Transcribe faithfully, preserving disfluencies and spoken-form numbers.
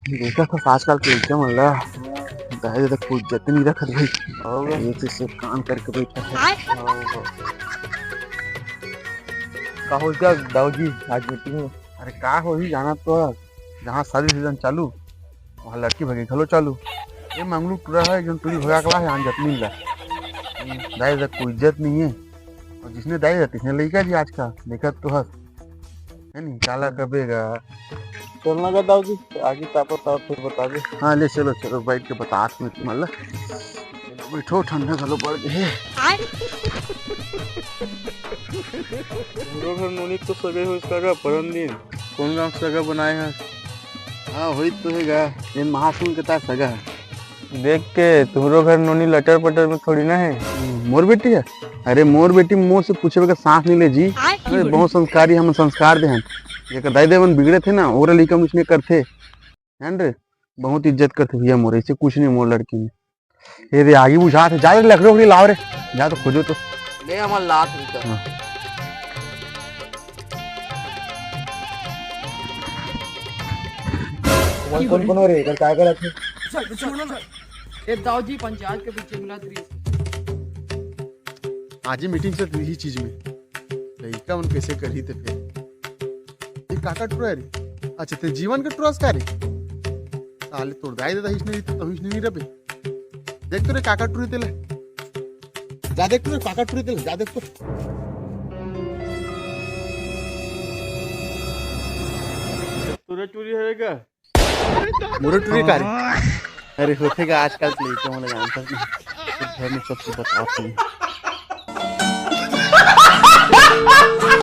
देखा था आजकल के लइका मन ला, दाई ददा कोई इज्जत नहीं रखत भाई। एक से एक काम करके बैठा है। का हो गया दाऊ जी, आज मीटिंग में? अरे का होही, जाना तो है, जहाँ शादी सीजन चालू, वहाँ लड़की भगे घलो चालू। ये मंगलू टूरा है, एक जन टूरी भगा के ला है, आन जतनी ला। दाई ददा कोई इज्जत नहीं है, और जिसने दाई ददा तिसने लइका जी आजकल, देखत तो हस, है नहीं, काला कबेगा। चलना का दाऊ जी, आगे का पता फिर बता दे। हाँ, ले चलो, चलो, बैठ के बता तुम्हें, मतलब, बैठो, ठंडा घलो पड़ गए। तुमरो घर नोनी तो सगे हो इसका का परन दिन कौन गांव सगा बनाए है? हाँ, होई तो है गा, ये महासुन के तार सगा है। देख के तुमरो घर नोनी लटर पटर में थोड़ी ना है। मोर बेटी है? अरे मोर बेटी मोर से पूछे बगैर सांस नहीं ले जी। अरे बहुत संस्कारी, हम संस्कार दे हन। जेकर दाई ददा मन बिगड़े थे ना, ओरा लइका मन इसने करथे। जान रे, बहुत इज्जत करथे भैया मोर, ऐसे कुछ नहीं मोर लड़की में। ये रे आगी बुझात है, जा रे लकड़ी उकड़ी लाव रे, जा तो खोजो तो। ले हमर लात नहीं कर। हाँ। कौन कौन कौन हो रे, इधर काय करत है? ए दाऊ जी, पंचायत के बीच में मिला दृश्य। आज ही मीटिंग से यही चीज में लइका मन कैसे करही ते फेर। ये काका टुरा रे? अच्छा, ते जीवन के टुरा का रे? साले तोर दाई ददा इसने रहिते, तहु इसने नहीं रबे। देख तो रे काका टुरी तेला। जा देख तो रे काका टुरी तेला, जा देख तो। तोरा टुरी हरे का? मोरो टुरी का रे? अरे होथे का आजकल के लइका मन जानता नहीं। घर में सबसे बताओ तुम।